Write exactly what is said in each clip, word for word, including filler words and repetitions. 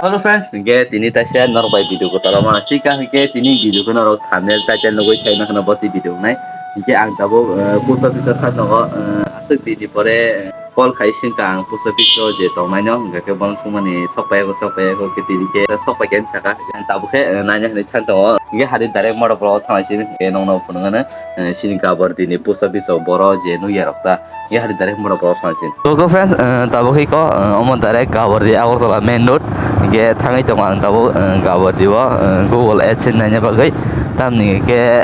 Hello friends, hingke tini taisa norok bai video kotor rok ma thika hingke tini video ko norok thumbnail title nugui sai ma kheno boti video nai hingke ang tabuk, eh, post office o thang tongo, eh, aswk tini pore, eh, call khai singka ang post office o je tongnai no hingke bono swngmani sok pai o sok pai o hingke tini ke sok pai khe saka ang tabuk khe, eh, naina hinui thang tongo hingke hari direct motor block o thang sini hingke nongno phunukgano, eh, sini gabor dini post office o boro je nukya rok ta. Ye hari direct mura borok thang sin. Logo friends, eh, tabuk hiko, eh, omo direct Gabardi Agartala main road. Hingke thangwi tongo ang tabuk, eh, Gabardi o, eh, Google AdSense naina bagwi. Tamni hingke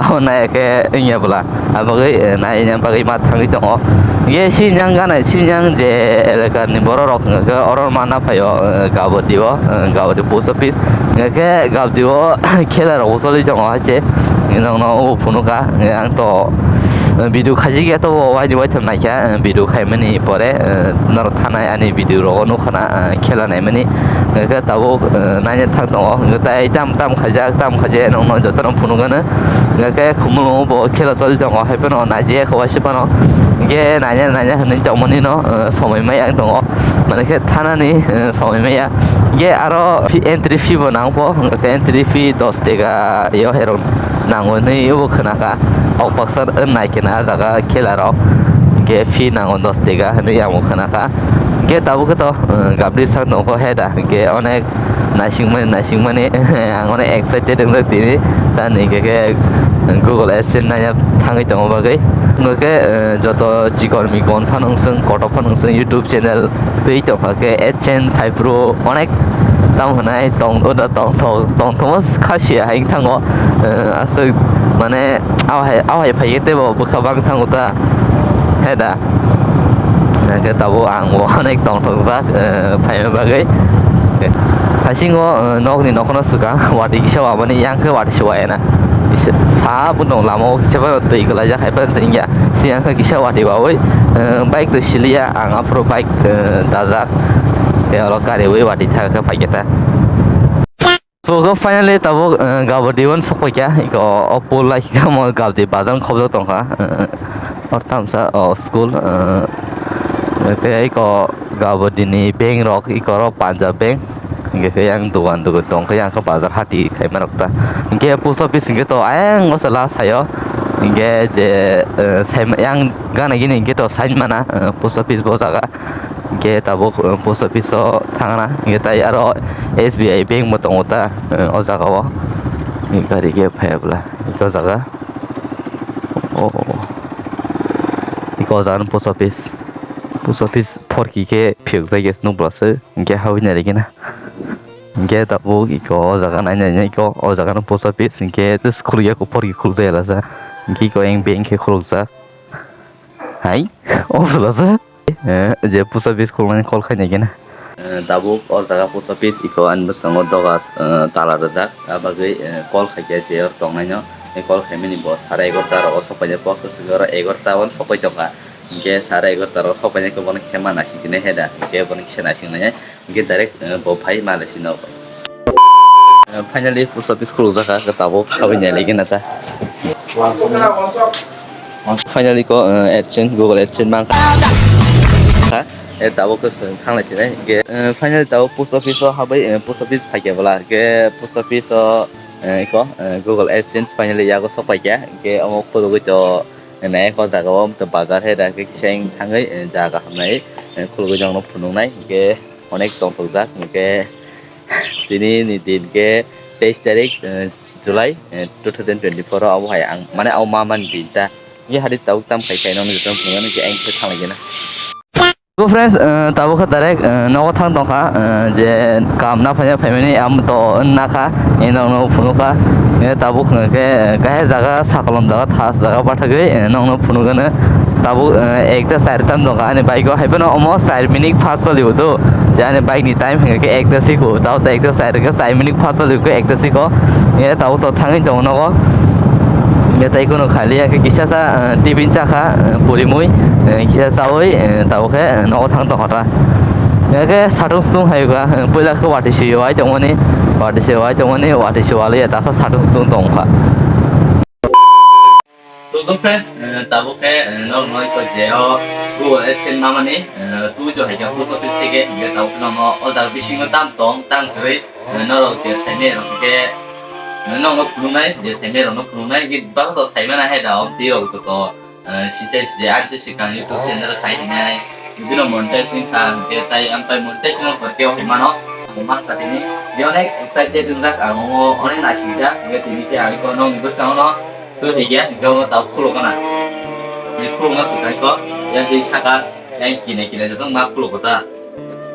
abo nai khe wngya bwla. Abagwi, eh, naina bagwi ma thangwi tongo. Hingke sinyang gana, sinyang je elakani borok rok hingke oro mana phaio, eh, Gabardi o, eh, Gabardi post office. Hingke Gabardi o khela rok choli tongo haise. Nokno o phunukha, ang to video khaijak ya to, waini waitham naikha, video khaimani pore, norok thanai ani video rogo nukha na, khela naimani, hwnkhe tabuk naina thang tongo, hwnkhe tai tam tam khaijak, tam khaijak nokno jotono phunukgwno, hwnkhe khumulwngo bo khela choli tongo, haiphano naijak waisa phano, hwnkhe naina naina hinwi tongmani no somoi maya wng tongo, manwi khe thanani somoi maya, hwnkhe aro entry fee bo nangkho, hwnkhe entry fee dos tega yo herok nango hinwi obo khwnakha. Kok baksa nai khe na ah jaga khela rok, hwnkhe fee nango dos tega hinwi ang bo khwnakha. Hwnkhe tabuk khe to, eh, gabri sak nokho he da, hwnkhe onek naisingmani, naisingmani ang onek excited wngjak tini. Tamni hwnkhe khe Google AdSense naina thangwi tongma bagwi. Hwnkhe, eh, joto chikon mikon phano wngswng, kotor phano wngswng YouTube channel twi tongkha khe AdSense phai phuru onek tamo hwnai tong, tongthok, tongthokma kha se hai wng thango, eh, aswk mane aw hai, aw hai phai khe teibo bwkha bang thango ta, he da? Hwnkhe tabuk ang bo onek tongthokjak, eh, phaima bagwi. Haisingo, eh, nokni nokhono swkang watwi kisa wabani yang khe watwi se wayana. Sa bo nong lama o kisa phano twi kwlaijak hai phano se wngya. Siyang khe kisa watwi wawi, eh, bike twi siliya, ang aphuru bike, eh, dajak. Tei oro kariwi watwi thang khe phaikhe ta. So, finally tabuk, eh, Gabardi o sokpaikha, iko o pol lai khe omo Gabardi bazar khobjak tongkha. Eh, or tamsa o school, eh, tei iko Gabardi ni bank rok, iko oro Punjab bank. Hingke khe yang dogan dogan tong khe yang khe bazar hati khaima rok ta. Hingke post office hingke to ayang o se last hai o. Hingke je, eh, saima yang gana gini hingke to sign mana, eh, post office bo jaga. Hingke tabuk, eh, post office o thangna. Hingke tai aro S B I bank bo tongo ta, eh, o jaga o. Ni gari khe phai bwla. Hingke o jaga. O, o, o. Hingke o jaga ni post office. Post office phorki khe phiyok jai khe nukbwla se. Hingke habwi nai rikhe na. Hingke tabuk iko o jaga nai nai nai iko o jaga no post office hingke tis khuluk ya kuphur ki khuluk ya lasa. Hingke iko eng bank khe khuluk jak. Hai, o lasa. Eh, je post office khuluk nani call khai nai khe na. Eh, tabuk o jaga post office iko ani bwskango doga, eh, tala rijak. Abagwi, eh, call khai khe je or tongnai no. Eh, call khai mani bo sara egarota ro o sok pai jak, kok kwchwk oro egarota o sok pai tongkha. Hingke sara egarota ro sok pai jak khe bono kisa ma naising sinai he da. Hingke bono kisa naising nai. Hingke direct, eh, bo phai malai sino. Eh, finally post office khuluk jakha, khe tabuk sabui nai lagi nata. Finally ko, eh, AdSense, Google AdSense mangkha. Eh, tabuk ko se thanglai sinai. Hingke, eh, finally tabuk post office o habai, eh, post office phaikhe bwla. Hingke post office o, eh, ko, eh, Google AdSense finally yago sok paikha. Hingke omo khulugui to, eh, nai ko jaga o to bazar he da khe kisa thangwi, eh, jaga hamnai, eh, khulugui jongno phunuknai. Hingke onek tongthokjak, hingke tini ni din khe teis tarik, eh, July, eh, two thousand twenty-four o abo hai ang, mane abo ma man din ta. Ye hari tabuk tam khai khai nong joto phunukgano je ang khe thanglai gena. Go friends, eh, tabuk kha direct, eh, nogo thang tongkha, eh, je kam na phanya phaimani am to nakha, eh, nong no phunukha, eh, tabuk khe, eh, kahe jaga sakolom jaga thas jaga bathagwi, eh, nong no phunukgano. Tabuk, eh, ekta char tam tongkha ani bike o, haiphano omo char minute fast choli o do. Je ani bike ni time hingke khe ekta siko, tao ta ekta char khe char minute fast choli khe ekta siko. Ye tao to thangwi tongo nogo. Ye tai kono khali ya khe kisa sa, eh, tiffin chakha, eh, puri mui, eh, kisa chawi, eh, tao khe, eh, nogo thang tongkha ta. Ye khe satung sutung hai kha, eh, puila khe wati si wai tongmani, wati si wai tongmani, wati si wali ya ta khe satung sutung tongkha. So, Hello friends, eh, tabuk khe, eh, norok no iko je o Google AdSense mamani, eh, tu jo hai khe post office theke, hingke tabuk no order bisingo tam tong, tam kwrwi, eh, norok je saimai rok khe, eh, norok no phunuknai, je saimai rok no phunuknai, hingke bak to saimana hai da, o twi rok to, eh, sichai sichai, ani se sikang YouTube channel khai hinai, bino monetization kha, hingke tai ang tai monetization no hor khe o hai mano, ang man sa tini, je onek excited wngjak, ang o onek naisijak, hingke tini khe ang iko nokni bwskango no, Twi hai khe, hingke omo tabuk khuluk gana. Ni khuluk ma swkang kho, yang twi saka, yang kine kine joto ma khuluk kota.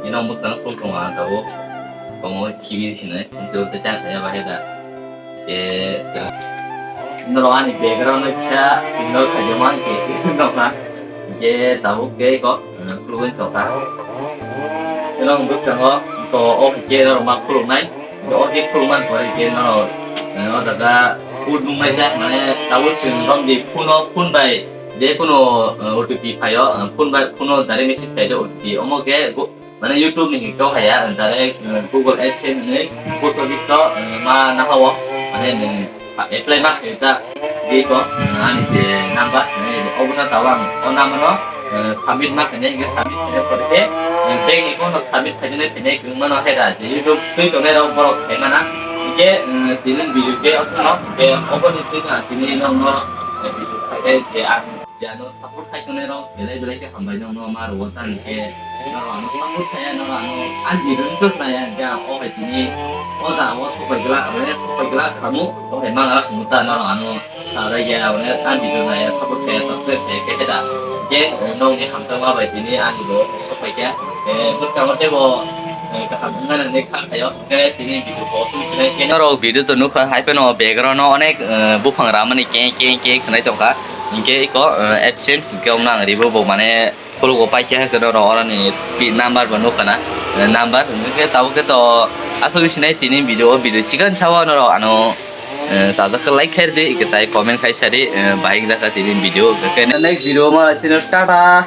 Ino mwsang khuluk tongo ang tabuk. Tongo khibi sinai, hingke tei chang saya bahai da. Ke, norok ani background no kisa ignore khaijama hingke, nokha. Hingke tabuk tei kok. Khulugwi tongkha. Eno bwskango to o hwnkhe norok ma khuluknai. O khe khulukmani pore khe norok, eh, o jaga food nungnai jak, mane tabuk chwng romdi phone o, phone bai je kunu, eh, O T P phaio, eh, phone bai, phone o direct message phaio O T P. Omo khe go-, mane YouTube ni hwnkhe o haya, direct, eh, Google AdSense hinwi post office o, eh, ma nahao, mane nwng apply ma khe ta, di ko, eh, ani je number, eh, obo no tabang, o number no, eh, submit ma khe, hingke submit khe pore khe, eh, bank account no submit khe jene khe ne kwrwngma no hai da, je YouTube twi tongnai rok borok sai mana, hingke, eh, tini video khe aswk no, hingke obo ni twi na tini no no, eh, video khai je ang je ano support khai tongnai rok belai belai khe hambai no no ma rwo ta hingke. Norok ano support khaiya, norok ano ani video wngchuk naiya, hingke ang o hai tini o jaga o sopai glak, mane sopai glak khamu, o hai mangala khamu ta, norok ano sajagya, mane ani video naiya, support khaiya, subscribe khaiya, khe da. Hingke, eh, nokni hamjakma bai tini ani bo sopai khe, eh, bwskango teibo, eh, kaham wngna nangni kha khaio, hingke tini video bo sung sinai khe. Norok video to nukha, hai phano background o onek, eh, buphang ramani keng keng keng khwnai tongkha, hingke iko, eh, AdSense hingke omno ang ribo bo mane, Khulugo paikha khe norok oroni pi-, number bo nukha na, eh, number hwnkhe tabuk khe to aswk sinai tini video, o video chikon sao norok ano, eh, sajak khe like khairdi, ike tai comment khai sadi, eh, bahai wngjakha tini video, hwnkhe next video ma sino tata.